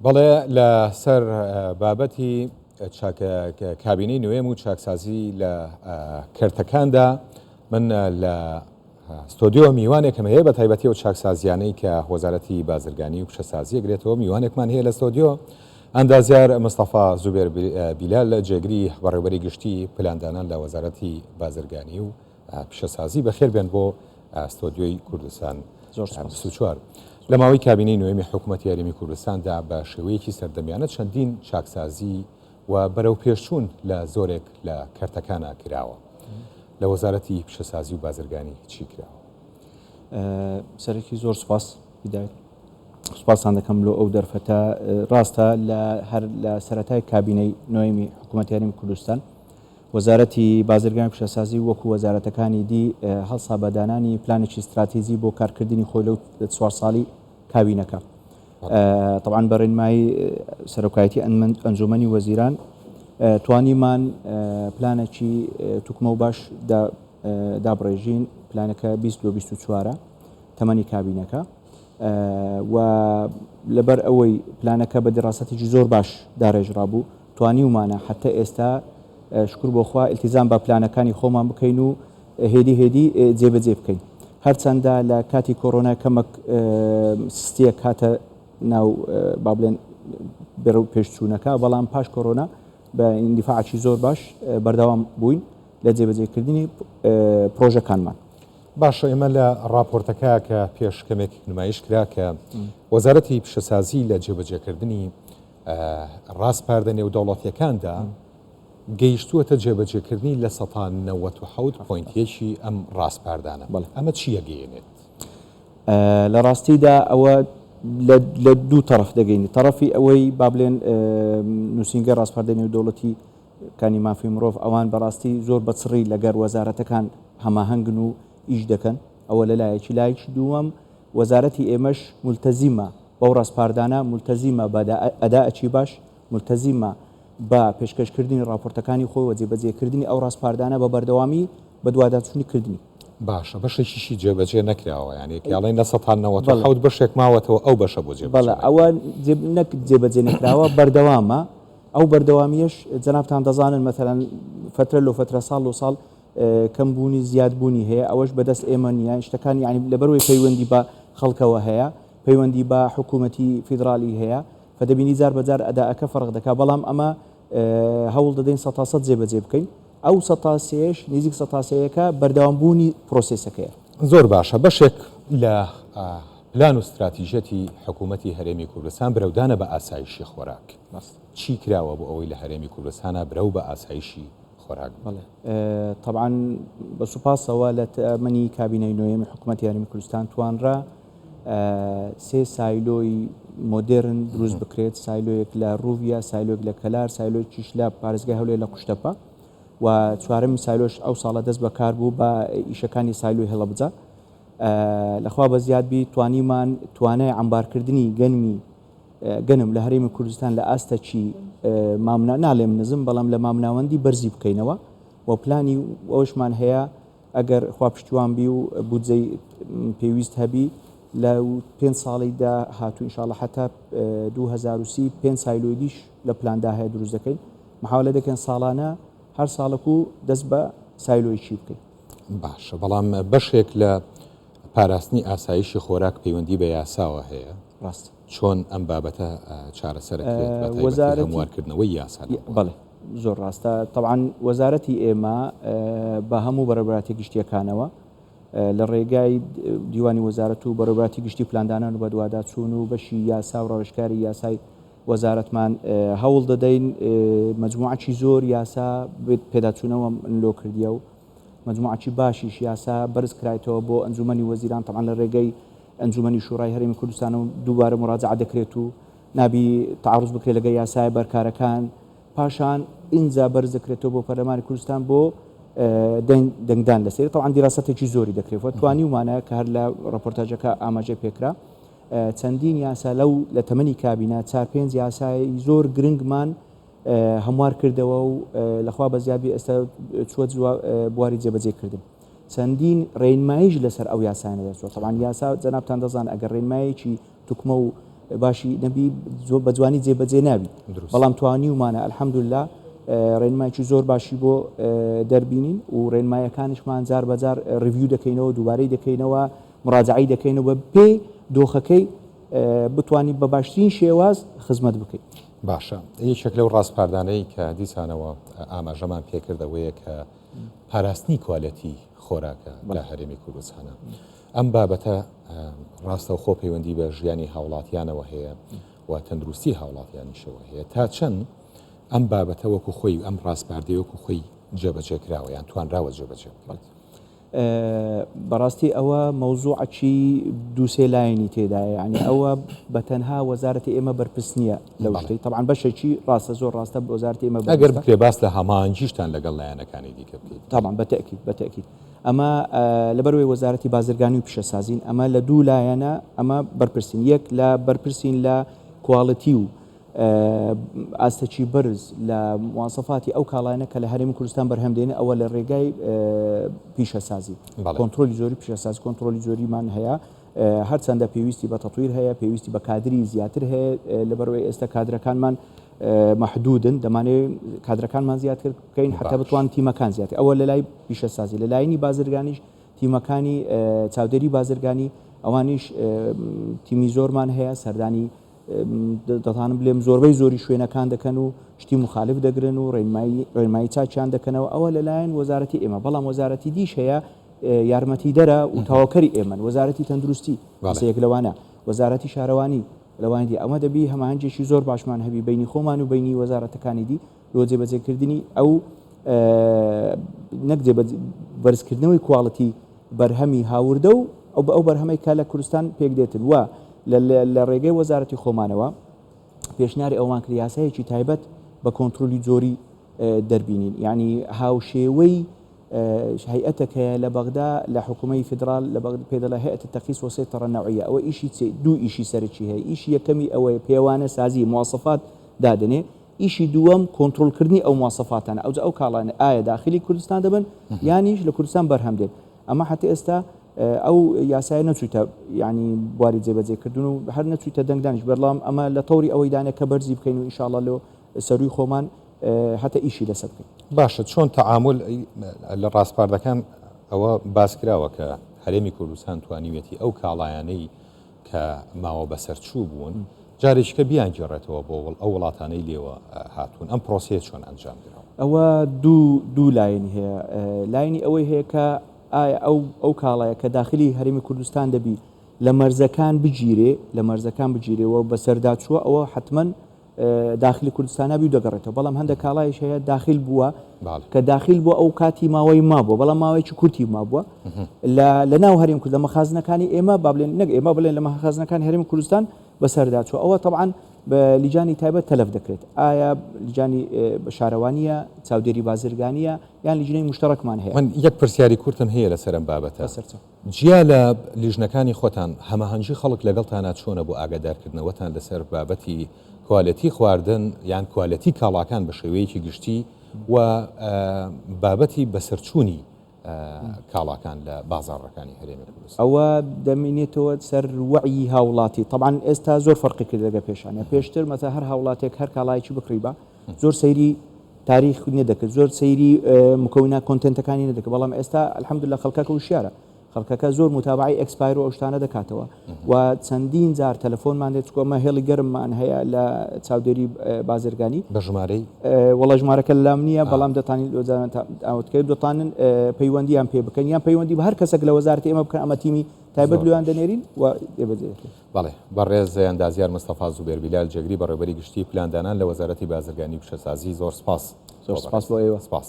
بەڵێ لە سەر بابەتی کابینەی نوێم و چاکسازی لە کەرتەکاندا من لە ستۆدیۆ میوانێکم هەیە بە تایبەتی و چاکسازیانەی کە وەزارەتی بازرگانی و پیشەسازی گرێتەوە. میوانێکمان هەیە لە ستۆدیۆ، ئەندازیار مستەفا زوبێر بیلال، جێگری بەڕێوبەری گشتی پلاندانان لە وەزارەتی بازرگانی و پیشەسازی. بەخێر بێن بۆ ستۆدیۆی کوردستان 24. لە ماوەی کابینەی نوێمی حکوومەتی هەرێمی کوردستاندا بە شێوەیەکی سەردەمیانە چەندین چاکسازی و بەرەو پێشچوون لە زۆرێک لە کەرتەکانا کراوە. لە وەزارەتی پیشەسازی و بازرگانی چی کراوە؟ سەرەکی زۆر سوپاس هیدایەت، سوپاستان دەکەم لۆ ئەو دەرفەتە. ڕاستە لە هەر لە سەرەتای کابینەی نۆیەمی حکوومەتی هەرێمی کوردستان وەزارەتی بازرگانی و پیشەسازی وەکو وەزارەتەکانی دی هەڵسا بە دانانی پلانێکی ستراتیجی بۆ کارکردنی خۆی لەو چوار ساڵی کابینەکە. تەبعەن بە ڕێنمایی سەرۆکایەتی ئەنجومەنی وەزیران توانیمان پلانێکی توکمە و باش دابڕێژین. پلانەکە 20 لۆ 24 تەمەنی کابینەکە و لەبەر ئەوەی پلانەکە بە دیڕاسەتێکی زۆر باش داڕێژرابوو توانیومانە حتا ئێستا شکر بۆ خوا التزام بە پلانەکانی خۆمان بکەین و هێدی هێدی جێبەجێ بکەین. هەرچەندە لە کاتی کۆرۆنا کەمەک سستیەک هاتە ناو با بڵێن بەرەو پێشچوونەکە، بەڵام پاش کۆرۆنا بە ئیندیفاعکی زۆر باش بەردەوام بووین لە جێبەجێکردنی پرۆژەکانمان. باشە ئێمە لە ڕاپۆرتەکە کە پێش کەمێک نمایش کرا کە وەزارەتی پیشەسازی لە جێبەجێکردنی ڕاسپاردە نێودەوڵەتیەکاندا گەیشتووەتە جێبەجێکردنی 97.1% ی ئەم ڕاسپاردانە. ئەمە چی ئەگەیەنێت؟ لە ڕاستیدا ئەوە لە دوو تەڕەف دەگەینی. تەڕەفی ئەوەی با بڵێن نووسینگەی ڕاسپاردەی نێودەوڵەتی کانی مافی مرۆڤ ئەوان بەڕاستی زۆر بە چڕی لەگەر وەزارەتەکان هەماهەنگن و ئیش دەکەن. ئەوە لە لایەکی. لایەکی دووەم وەزارەتی ئێمەش مولتەزیمە بەو ڕاسپاردانە، مولتەزیمە بە ئەدائەکی باش، مولتەزیمە بە پێشکەشکردنی ڕاپۆرتەکانی خۆی و جێبەجێکردنی ئەو ڕاسپاردانە بە بەردەوامی بەدواداچوونی کردنی. باشە بەشێکیشی جێبەجێ نەکراوە یانی کە ئەڵێن 97% بەشێک ماوەتەوە ئەو بەشە بۆ جێبەجێ بەڵێ ئەوە نەک جێبەجێ نەکراوە بەردەوامە ئەو بەردەوامیەش جەنابتان دەزانن مەسەلەن فەترە لۆ فەترە ساڵ لۆ ساڵ کەم بوونی زیاد بوونی هەیە ئەوەش بەدەست ئێمە نییە شتەکان یانی لەبەرەوەی پەیوەندی بە خەڵکەوە هەیە پەیوەندی بە حکوومەتی فیدرالی هەیە فدەبینی جار بە جار ئەدائەکە فەرق دەکا بەڵام ئەمە هەوڵ دەدەین سەتاسەد جێبەجێ بکەین ئەو سەتا سێش نزیک سەتا سێیەکە بەردەوام بوونی پرۆسێسەکەیە. زۆر باشە بەشێک لە پلان و ستراتیژیەتی حکوومەتی هەرێمی کوردستان برەودانە بە ئاسایشی خۆراک. چی کراوە بۆ ئەوەی لە هەرێمی کوردستانا برەو بە ئاسایشی خۆراک بڵێ؟ تەبعەن بە سوپاسەوە لە تەمەنی کابینەی نۆیەمی حکوومەتی هەرێمی کوردستان توانرا سێ سایلۆی مۆدێرن دروست بکرێت، سایلۆیەک لە ڕوویە، سایلۆیەک لە کەلار، سایلۆیەکیش لە پارێزگای هەولێر لە قوشتەپە و چوارەمین سایلۆش ئەو ساڵە دەست بەکار بوو بە ئیشەکانی سایلۆی هەڵەبجە. لەخوا بەزیاد بی توانیمان توانای عەمبارکردنی گەنمی گەنم لە هەرێمی کوردستان لە ئاستەکی مامنا ناڵێم نزم بەڵام لە مامناوەندی بەرزی بکەینەوە و پلانی ئەوشمان هەیە ئەگەر خوا پشتیوان بی و بودجەی پێویست هەبی لە پێنج ساڵی داهاتوو ان شاءاللە حتا 2030 پێنج سایلۆیدیش لە پلاندا هەیە دروست دەکەین محاولە دەکەین ساڵانە هەر ساڵەک و دەست بە سایلۆیکی بکەین. باشە بەڵام بەشێک لە پاراستنی ئاسایشی خۆراک پەیوەندی بە یاساوە هەیە ڕاست چۆن ئەم بابەتە چارەسەر ئەکرێت بە تایبەتی هەموارکردنەوەی یاسا لەم بوارە؟ بەڵێ زۆر ڕاستە تەبعەن وەزارەتی ئێمە بە هەموو بەڕێوەبەرایەتیە گشتیەکانەوە لە ڕێگای دیوانی وەزارەت و بەڕێوەبەرایەتی گشتی پلاندانان و بەدواداچوون و بەشی یاسا و ڕاوێژکاری یاسای وەزارەتمان هەوڵ دەدەین مەجموعەکی زۆر یاسا پێداچوونەوە لۆ کردیە و مەجموعەکی باشیش یاسا بەرز کرایتەوە بۆ ئەنجومەنی وەزیران تەبعەن لە ڕێگەی ئەنجومەنی شوڕای هەرێمی کوردستان و دووبارە مراجعە دەکرێت و نابی تعارض بکرێت لەگەڵ یاسای بەرکارەکان پاشان ئینجا بەرز دەکرێتەوە بۆ پەرلەمانی کوردستان بۆ دەنگدان لەسەری تەبعەن دیراسەتێکی زۆری دەکرێت و توانیومانە کە هەر لە ڕۆپۆرتاجەکە ئاماژەی پێکرا چەندین یاسا لەو لە تەمەنی کابینە چار پێنج یاسای زۆر گرنگمان هەموار کردەوە و لەخوا بەزیاد بی ئێستا چووە بواری جێبەجێ کردن چەندین ڕێنماییش لەسەر ئەو یاسایانە دەرچووە. تەبعەن یاسا جەنابتان دەزان ئەگەر ڕێنمایەکی توکمە و باشی نەبی زۆر بە جوانی جێبەجێ نابی بەڵام توانیومانە الحمدللە ڕێنمایکی زۆر باشی بۆ دەربینین و ڕێنمایەکانیشمان جار بەجار review دەکەینەوە دووبارەی دەکەینەوە مراجعەی دەکەینەوە بە پێی دۆخەکەی بتوانین بە باشترین شێواز خزمەت بکەین. باشە یەکێک لەو ڕاسپاردانەی کە دیسانەوە ئاماژەمان پێکرد ئەوەیە کە پاراستنی کوالێتی خۆراکە لە هەرێمی کوردستانە. ئەم بابەتە ڕاستەوخۆ پەیوەندی بە ژیانی هاوڵاتیانەوە هەیە و تەندروستی هاوڵاتیانیشەوە هەیە. تا چەند ئەم بابەتە وەکو خۆی ئەم ڕاسپاردەیە وەکو خۆی جێبەجێ کراوە یان توانراوە جێبەجێ بکرێت؟ بەڕاستی ئەوە مەوزوعەکی دووسێ لایەنی تێدایە یعنی ئەوە بە تەنها وەزارەتی ئێمە بەرپرس نییە لەو شتەی تەبعەن بەشێکی ڕاستە زۆر ڕاستە وەزارەتی ئێمە ئەگەر بکرێ باس لە هەماهەنگیشتان لەگەڵ لایەنەکانی دیکە بکەیت. تەبعەن بە تەئکید بە تەئکید ئەمە لەبەرئەوەی وەزارەتی بازرگانی و پیشەسازین ئەمە لە دوو لایەنە ئەمە بەرپرسین یەک لە بەرپرسین لە quality و ئاستەکی بەرز لە مواسەفاتی ئەو کاڵایانە کە لە هەرێمی کوردستان بەرهەم دێنن ئەوە لە ڕێگای پیشەسازی کۆنترۆلی جۆری پیشەسازی کۆنترۆلی جۆریمان هەیە هەرچەندە پێویستی بە تەتویر هەیە پێویستی بە کادری زیاتر هەیە لەبەرئەوەی ئێستا کادرەکانمان مەحدودن دەمانەوێت کادرەکانمان زیاتر بکەین حتا بتوان تیمەکان زیاتر ئەوە لە لای پیشەسازی لە لایەنی بازرگانیش تیمەکانی چاودێری بازرگانی ئەوانیش تیمی زۆرمان هەیە سەردانی دەتوانم بلێم زۆربەی زۆری شوێنەکان دەکەن و شتی مخالف دەگرن و ڕێنمایی ڕێنمایی چاکیان دەکەنەوە ئەوە لەلایەن وەزارەتی ئێمە بەڵام وەزارەتی دیش هەیە یارمەتیدەرە و تەواوکەری ئێمەن وەزارەتی تەندروستی یەک لەوانە وەزارەتی شارەوانی لەوانی دی ئەمە دەبی هەماهەنگێکی زۆر باشمان هەبی بینی خۆمان و بینی وەزارەتەکانی دی لۆ جێبەجێکردنی ئەو نەک بەرزکردنەوەی quality بەرهەمی هاوردە و ئەو ئەو بەرهەمەی کە لە کوردستان پێک دێتن و لە ڕێگەی وەزارەتی خۆمانەوە پێشنیاری ئەومان کرد یاسایەکی تایبەت بە کۆنترۆلی جۆری دەربینین یعنی هاوشێوەی هەیئەتێک هەیە لە بەغدا لە حکوومەی فیدرال لە بەغدا پێ دەڵێ هەیئەت التقیس والسیطرە النوعیە ئەوە ئیشی چی دوو ئیشی سەرەکی هەیە ئیشی یەکەمی ئەوەیە پێوانە سازی مواسەفات دادەنێ ئیشی دووەم کۆنترۆل کردنی ئەو مواسەفاتانە ئەوجا ئەو کاڵانە ئایا داخلی کوردستان دەبن یانیش لە کوردستان بەرهەم دێن ئەمە حتی ئێستا ئەو یاسایە نەچوویتە یعنی بواری جێبەجێکردن و هەر نەچوویتە دەنگدانیش بەڵام ئەمە لە تەوری ئەوەی دانێ کە بەرزی بکەین و ئینشاءاللە لۆ سەروی خۆمان هەتا ئیشی لەسەر بکەین. باشە چۆن تەعامول لە ڕاسپاردەکان ئەوە باس کراوە کە هەرێمی کوردستان توانیویەتی ئەو کاڵایانەی کە ماوە بەسەرچوو بوون جارێکیکە بیانگێڕێتەوە بۆ ئەو وڵاتانەی لێوە هاتوون ئەم پرۆسەیە چۆن ئەنجام دراوە؟ ئەوە دوو دوو لایەنی هەیە لایەنی ئەوەی هەیە کە ئایا ئەو ئەو کاڵایە کە داخلی هەرێمی کوردستان دەبی لە مەرزەکان بگیرێ لە مەرزەکان بگیرێ و بەسەرداچووە ئەوە حتمما داخلی کوردستان نابی و دەگەڕێتەوە بەڵام هەندێک کاڵایش هەیە داخل بووە کە داخل بووە ئەو کاتی ماوەی مابووە بەڵام ماوەیەکی کورتی مابووە لە ناو هەرێم کورد لە مەخازنەکانی ئێمە با بڵێن نەک ئێمە بڵێن لە مەخازنەکانی هەرێمی کوردستان بەسەردا چووە ئەوە طبعا بە لیجانی تایبەت تەلەف دەکرێت ئایا لیجانی شارەوانیە چاودێری بازرگانیە یان لیژنەی مشتەرەکمان هەیە من یەک پرسیاری کورتم هەیە لەسەر ئەم بابەتە جیا لە لیژنەکانی خۆتان، هەماهەنگی خەڵک لەگەڵتانا چۆنە بۆ ئاگادارکردنەوەتان لەسەر بابەتی کوالێتی خواردن یان کوالێتی کاڵاکان بە شێوەیەکی گشتی و بابەتی بەسەرچوونی کاڵاکان لە بازاڕەکانی هەرێمی کوردستان؟ ئەوە دەمینێتەوە سەر وەعیی هاوڵاتی، تەبعەن ئێستا زۆر فەرقی کرد لەگەڵ پێشانە، پێشتر مەسەلەن هەر هاوڵاتیەک هەر کاڵایەکی بکڕیبا زۆر سەیری تاریخ نەدەکرد زۆر سەیری مکونە content ەکانی نەدەکرد بەڵام ئێستا الحمدلله خەڵکەکە وشیارە خەڵکەکە زۆر متابعی expire و ئەو شتانە دەکاتەوە و چەندین جار تەلەفۆنمان دێت چکۆ ئەمە هێڵی گەرممان هەیە لە چاودێری بازرگانی بە ژمارەی وەڵا ژمارەکە لام نییە بەڵام دەتانین ئەوتکە دەتانن پەیوەندیان پێ بکەن یان پەیوەندی بە هەر کەسێک لە وەزارەتی ئێمە بکەن ئەمە تیمی تایبەت لۆیان دەنێرین و جێبەجێ دەکرێت. بەڵێ، بەڕێز ئەندازیار مستەفا زوبێر بیلال، جێگری بەڕێوەبەری گشتیی پلاندانان لە وەزارەتی بازرگانی و پیشەسازی، زۆر سپاس زۆر سپاس بۆ ئێوە. سپاس.